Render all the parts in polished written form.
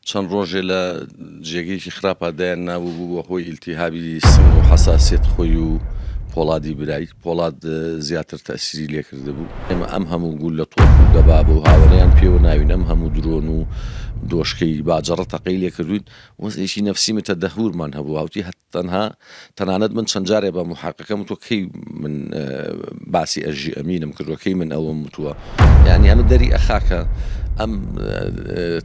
چەند ڕۆژێ لە جێگەیەکی خراپا دایان نابوو بوو بە هۆی ئیلتیهابی سنگ و حەساسیەت خۆی و پۆڵادی برای پۆڵاد زیاتر تەئسیری لێ کردبوو. ئێمە ئەم هەموو گوللە تۆپ و دەبابە و هاوەنەیان پێوە ناوین ئەم هەموو درۆن و دۆشکەی باجەڕە تەقەی لێ کردووین وەزعێکی نەفسی متەدەهورمان هەبوو هاوتی تەنها تەنانەت من چەند جارێ بە موحەقیقەکەم وتووە کەی من باسی ئەژی ئەمینم کردووە کەی من ئەوەم وتووە یعنی ئەمە دەری ئەخا کە ئەم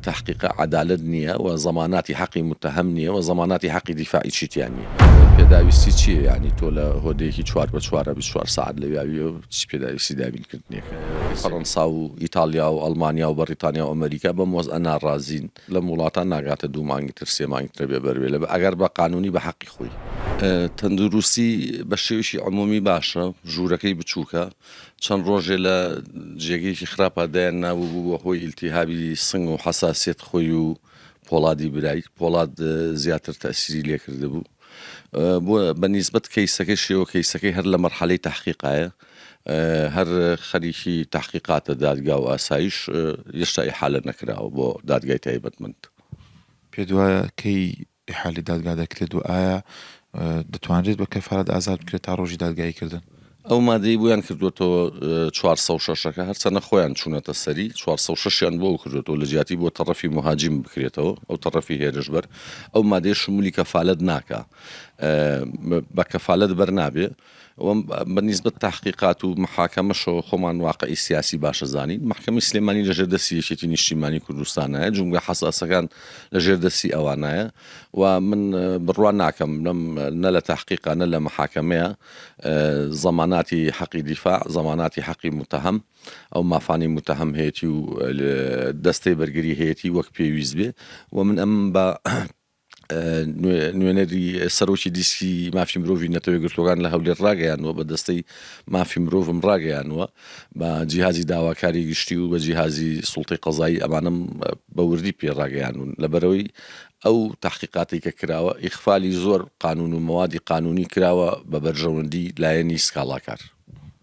تحقیقە عەدالەت نییە و زەماناتی حەقی متهم نییە و زەماناتی حەقی دیفاعی چیتیان نییە. پێداویستی چییە یعنی تۆ لە هۆدەیەکی چوار بە چوارە 24 سەعات لەویاوی و چ پێداویستی دابینکردنێکە؟ فەڕەنسا و ئیتاڵیا و ئەڵمانیا و بەڕیتانیا و ئەمەریکا بەم وەزعە ناڕازین. لەم وڵاتە ناگاتە دوو مانگی تر سێ مانگی ترە بێ بەروێ لە ئەگەر بە قانونی بە حەقی خۆی. تەندروستی بە شێوەیەکی عمومی باشە ژوورەکەی بچووکە چەند ڕۆژێ لە جێگەیەکی خراپا دایان نابوو بوو بە هۆی ئیلتیهابی سنگ و حەساسیەت خۆی و پۆڵادی برای پۆڵاد زیاتر تەئسیری لێ کردبوو بۆ بە نیسبەت کەیسەکەی شێوە کەیسەکەی هەر لە مەرحەلەی تەحقیقایە هەر خەریکی تەحقیقاتە دادگا و ئاسایش یەشتا ئیحالە نەکراوە بۆ دادگای تایبەتمەند. پێت وایە کەی ئیحالەی دادگا دەکرێت و ئایا دەتوانرێت بە کەفالەت ئازاد بکرێت تا ڕۆژی دادگایی کردن؟ ئەو مادەی بۆیان کردووەتەوە 406 ەکە هەرچەنە خۆیان چوونەتە سەری 406 یان بۆ ئەو کردووەتەوە لە جیاتی بۆ تەڕەفی موهاجیم بکرێتەوە ئەو تەڕەفی هێرشبەر ئەو مادەیە شمولی کەفالەت ناکا بە کەفالەت بەرنابێ بە نیسبەت تەحقیقات و محاکەمەشەوە خۆمان واقعی سیاسی باش ئەزانین. مەحکەمەی سلێمانی لە ژێر دەستی یەکێتی نیشتیمانی کوردستانایە، جومگە حەساسەکان لە ژێر دەستی ئەوانایە و من بڕوا ناکەم لەم نە لە تەحقیقا نە لە محاکەمەیە زەماناتی حەقی دیفاع، زەماناتی حەقی موتەهەم، ئەو مافانەی موتەهەم هەیەتی و دەستەی بەرگری هەیەتی وەک پێویست بێ و من ئەم بە نوێنەری سەرۆکی دیسکی مافی مرۆڤی نەتەوە یەکگرتووەکان لە هەولێر ڕاگەیاندووە، بە دەستەی مافی مرۆڤم ڕاگەیاندووە، بە جیهازی داواکاری گشتی و بە جیهازی سوڵتەی قەزایی ئەمانەم بە وردی پێ ڕاگەیاندوون. لەبەرئەوەی ئەو تەحقیقاتەی کە کراوە ئیغفالی زۆر قانوون و مەوادی قانوونی کراوە بە بەرژەوەندی لایەنی سکاڵاکار.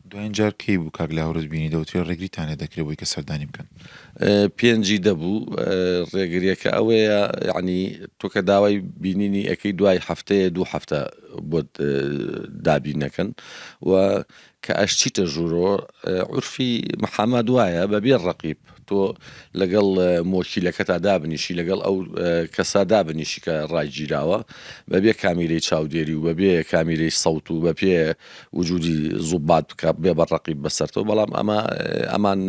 دواین جار کەی بوو کاک لاهورت بینی؟ دەوترێ ڕێگریتان لێ دەکرێ بۆی کە سەردانی بکەن. پێنجی دە بوو ڕێگریەکە ئەوەیە یعنی تۆ کە داوای بینینی ئەەکەی دوای هەفتەیە دوو هەفتە بۆت دابین نەکەن و کە ئەشچیتە ژوورەوە عورفی محەمەد وایە بەبێ ڕەقیب تۆ لەگەڵ مۆکیلەکەتا دابنیشی لەگەڵ ئەو کەسا دابنیشی کە ڕاگیراوە بەبێ کامیرەی چاودێری و بەبێ کامیرەی سەوت و بەپێ وجودی زوبات بکە بێ بە ڕەقیب بەسەرتەوە بەڵام ئەمە ئەمان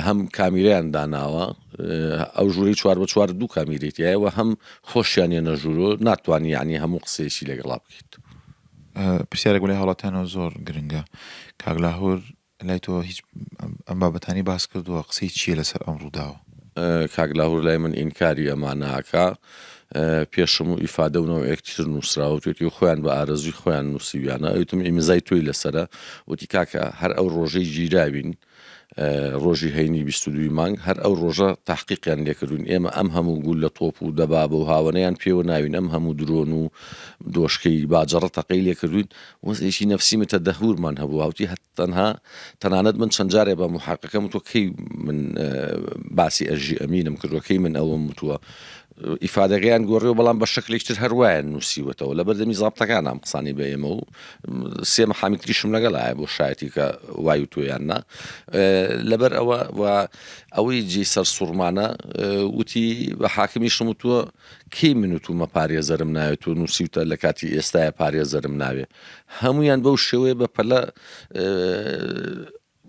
هەم کامیرەیان داناوە ئەو ژووری چوار بە چوار دوو کامیرەی تایە و هەم خۆشیان یەنە ژوورۆ ناتوانانی یعنی هەموو قسەیەکی لەگەڵا بکەیت. پرسیارێک بۆ لای هاوڵاتیانەوە زۆر گرنگە کاک لاهور لای تۆ هیچ ئەم بابەتانی باس کردووە قسەی چییە لەسەر ئەم ڕووداوە؟ کاک لاهور لای من ئینکاری ئەمانە ئەکا پێشم و ئیفادە و نەوعێک تر نووسراوە وتوێتی و خۆیان بە ئارەزووی خۆیان نووسیویانە وتم ئیمزای تۆی لەسەرە وتی کاکە هەر ئەو ڕۆژەی گیراوین ڕۆژی هەینی 22 مانگ هەر ئەو ڕۆژە تحقیقیان لێکردوین ئێمە ئەم هەموو گوللە تۆپ و دەبابە و هاوەنەیان پێوە ناوین ئەم هەموو درۆن و دۆشکەی باجەڕە تەقەی لێکردوین وەزعێکی نەفسی متەدەهورمان هەبوو هاوتی تەنها تەنانەت من چەند جارێ بە موحەقیقەکەم وتووە کەی من باسی ئەژی ئەمینم کردووە کەی من ئەوەم وتووە ئیفادەکەیان گۆڕیەوە بەڵام بە شکلێک تر هەر وایان نووسیوەتەوە لە بەردەمی زابتەکان ئەم قسانی بە ئێمە و سێ محامی تریشم لەگەڵایە بۆ شایەتی کە وای وتووە یان نا لەبەر ئەوە و ئەوەی جێی سەرسوڕمانە وتی بە حاکمیشم وتووە کەی من وتومە پارێزەرم ناوێت تۆ نووسیوتە لە کاتی ئێستایا پارێزەرم ناوێ هەمویان بەو شێوەیە بە پەلە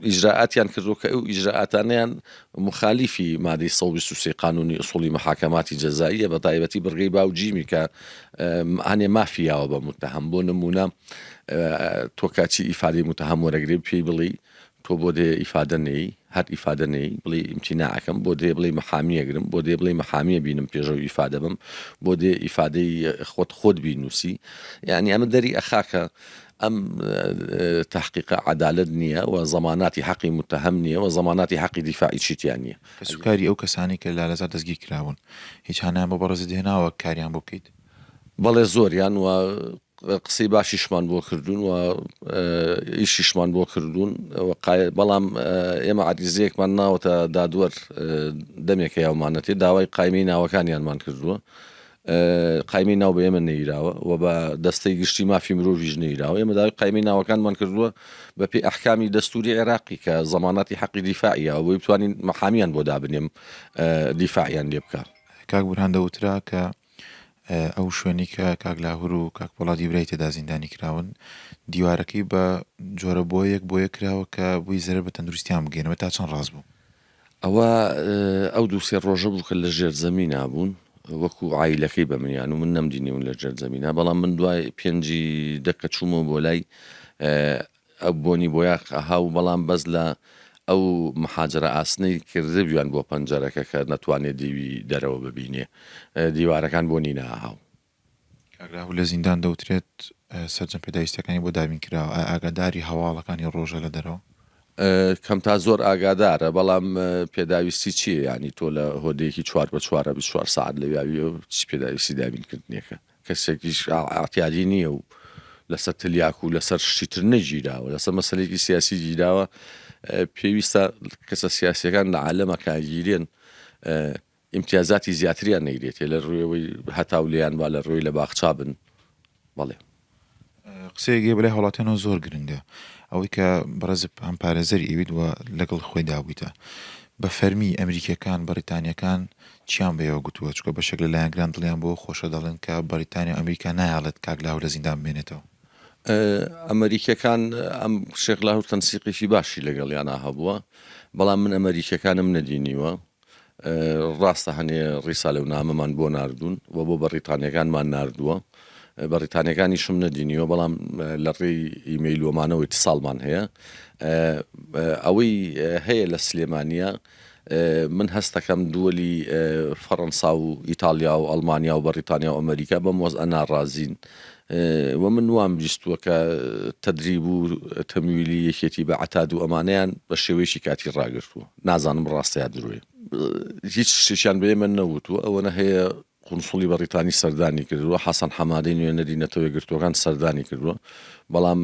ئیجرائاتیان کردووە کە ئەو ئیجرائاتانیان مخالیفی مادەی 123 قانونی ئوسوڵی محاکەماتی جەزاییە بە تایبەتی بڕگەی باو جیمی کە هەنێ مافی یاوە بە متهم بۆ نمونە تۆ کاچی ئیفادەی متهم وەرەگرێ پێی بڵی تۆ بۆ دێ ئیفادە نێی هەر ئیفادە نێی بڵێی ئیمتیناع ئەکەم بۆ دێ بڵێی محامی ئەگرم بۆ دێ بڵێی محامی ئەبینم پێشەو ئیفادە بم بۆ دێ ئیفادەی خۆت خۆت بینوسی یعنی ئەمە دەری ئەخا کە ئەم تحقیقە عەدالەت نییە و زەماناتی حەقی متهم نییە و زەماناتی حەقی دیفاعی چیتیان نییە. کەسوکاری ئەو کەسانەی کە لە لالەزار دەستگیر کراون هیچ هانایان بۆ بەڕێزت هێناوە کاریان بۆ بکەیت؟ بەڵێ زۆریان و. قسەی باشیشمان بۆ کردوون و ئیشیشمان بۆ کردوون بەڵام ئێمە عەریزەیەکمان ناوەتە دادوەر دەمێکە یاومانەتێ داوای قایمەی ناوەکانیانمان کردووە قایمەی ناو بە ئێمە نەیراوە و بە دەستەی گشتی مافی مرۆڤیش نەیراوە ئێمە داوای قایمەی ناوەکانمان کردووە بە پێی ئەحکامی دەستوری عێراقی کە زەماناتی حەقی دیفاعیە بۆی بتوانین مەحامیان بۆ دابنێم دیفاعیان لێ بکە. کاک بورهان دەوترا کە ئەو شوێنەی کە کاک لاهور و کاک پۆڵادی برای تێدا زیندانی کراون دیوارەکەی بە جۆرە بۆیەک بۆیە کراوە کە بۆی زەرەر بە تەندروستیان بگەیەنێ تا چەند ڕاست بوو؟ ئەوە ئەو دوو سێ ڕۆژە بوو کە لە ژێر زەمینا بوون وەکو عایلەکەی بە منیان و من نەمدینیون لە ژێر زەمینا بەڵام من دوای پێنجی دە کە چوومەوە بۆ لای ئەو بۆنی بۆیاخ ئەها و بەڵام بەس لە ئەو محاجرە ئاسنەی کردبویان بۆ پەنجەرەکە کە نەتوانێ دیوی دەرەوە ببینێ دیوارەکان بۆنی نائەهاو. کاک لاهور لە زیندان دەوترێت سەرجەم پێداویستیەکانی بۆ دابین کراوە، ئایا ئاگاداری هەواڵەکانی ڕۆژە لە دەرەوە؟ کەم تا زۆر ئاگادارە، بەڵام پێداویستی چیە یانی تۆ لە هۆدەیەکی چوار بە چوارە 24 سەعات لەویاوی چ پێداویستی دابین کردنێکە؟ کەسێکیش ئەعتیادی نییە و لەسەر تلیاک و لەسەر شتی تر نەگیراوە لەسەر مەسەلەیەکی سیاسی گیراوە پێویستە کەسە سیاسیەکان لە عالەمە کاگیرێن ئیمتیازاتی زیاتریان نەیرێتێ لە ڕوێەوەی هەتاو لێیان با لە ڕووی لە باخچا بن بەڵێ. قسەیەک هەیە بەلای هاوڵاتیانەوە زۆر گرنگە ئەوەی کە بەڕێزت هەم پارێزەری ئەویت و لەگەڵ خۆیدا بوویتە بە فەرمی ئەمریکیەکان بەڕیتانیەکان چیان بە ئێوە گوتووە چونکە بەشێک لە لایەنگران دڵیان بەوە خۆشە دەڵێن کە بەڕیتانیا و ئەمریکا نایەڵێت کاک لاهور لە زیندان بمێنێتەوە. ئەمەریکیەکان ئەم شێخ لاهور تەنسیقێکی باشی لەگەڵیانا هەبووە بەڵام من ئەمەریکیەکانم نەدینیوە ڕاستە هەنێ ڕیسالە و نامەمان بۆ ناردوون و بۆ بەڕیتانیەکانمان ناردووە بەڕیتانیەکانیشم نەدینیوە بەڵام لە ڕێی ئیمەیل وەمانەوە اتصالمان هەیە ئەوەی هەیە لە سلێمانە من هەستەکەم دووەلی فەڕەنسا و ئیتاڵیا و ئەڵمانیا و بەڕیتانیا و ئەمریکا بەم وەزعە ناڕازین و من وام بیستووە کە تەدریب و تەمویلی یەکێتی بە عەتاد و ئەمانەیان بە شێوەیەکی کاتی ڕاگرتووە نازانم ڕاستە یا درۆیە هیچ شتێکیان بە ئێمە نەوتووە ئەوەنە هەیە قونسوڵی بەڕیتانی سەردانی کردووە حەسەن حەمادەی نوێنەری نەتەوە یەکگرتووەکان سەردانی کردووە بەڵام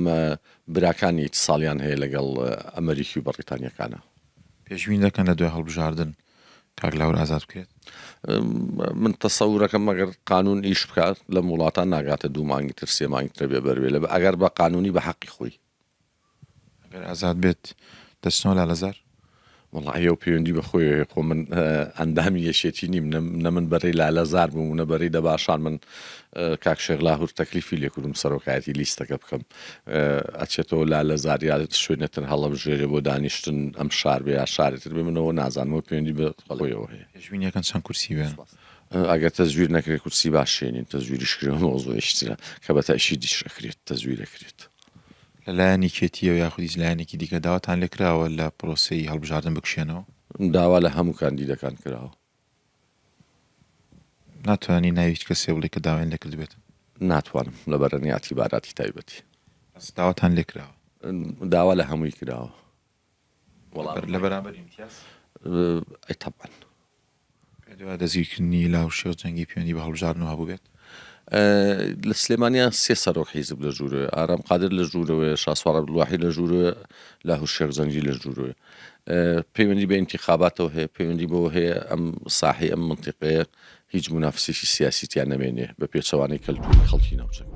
براکانی ئیتساڵیان هەیە لەگەڵ ئەمەریکی و بەڕیتانیەکانە. پێشبینی دەکەن لە دوای هەڵبژاردن کاک لاهور ئازاد بکرێت؟ من تەسەورەکەم ئەگەر قانون ئیش بکات لەم وڵاتان ناگاتە دوو مانگی تر سێ مانگی ترە بێ بەروێ لە ئەگەر بە قانونی بە حەقی خۆی. ئەگەر ئازاد بێت دەچنەوە لالەزار؟ وەڵاهی ئەو پەیوەندی بە خۆیەوە هەیە خۆ من ئەندامی یەکێتی نیم نە من بەرەی لالەزار بووم و نە بەرەی دەباشان من کاک شێخ لاهور تەکلیفی لێکردوم سەرۆکایەتی لیستەکە بکەم ئەچێتەوە لالەزار یا شوێنێتر هەڵەبژێرێ بۆ دانیشتن ئەم شار بێ یا شارێتر بێ منەوە نازانمەوە پەیوەندی بە خۆیەوە هەیە. پێشبینیەکەن چەند کورسی بێن؟ ئەگەر تەزویر نەکرێت کورسی باش شێنین تەزویریش کرێ مەوزوعیش ترە کە بە تەئشیدیش ئەکرێت تەزویر ئەکرێت. لە لایەن یەکێتییەوە یاخود هیچ لایەنێکی دیکە داواتان لێکراوە لە پرۆسەی هەڵبژاردن بکشێنەوە؟ داوا لە هەموو کاندیدەکان کراوە. ناتوانی ناوی هیچ کەسێ بڵێی کە داوایان لێکردبێت؟ ناتوانم لەبەرەنی ئیعتیباراتی تایبەتی. بەس داواتان لێکراوە؟ داوا لە هەمووی کراوە. لە بەرامبەر ئیمتیاز؟ ئەی تەبعەن. پێت وایە دەستگیرکردنی لاهور شێخ جەنگی پەیوەندی بە هەڵبژاردنەوە هەبووبێت؟ لە سلێمانیا سێ سەرۆک حیزب لە ژوورەوەیە، ئارام قادر لە ژوورەوەیە، شاسوار عەبدولواحید لە ژوورەوەیە، لاهور شێخ جەنگی لە ژوورەوەیە. پەیوەندی بە ئینتیخاباتەوە هەیە، پەیوەندی بەوە هەیە ئەم ساحەی ئەم مەنتیقەیە هیچ مونافسێکی سیاسی تیا نەمێنێ بە پێچەوانەی کەلتوری خەڵکی ناوچەکە.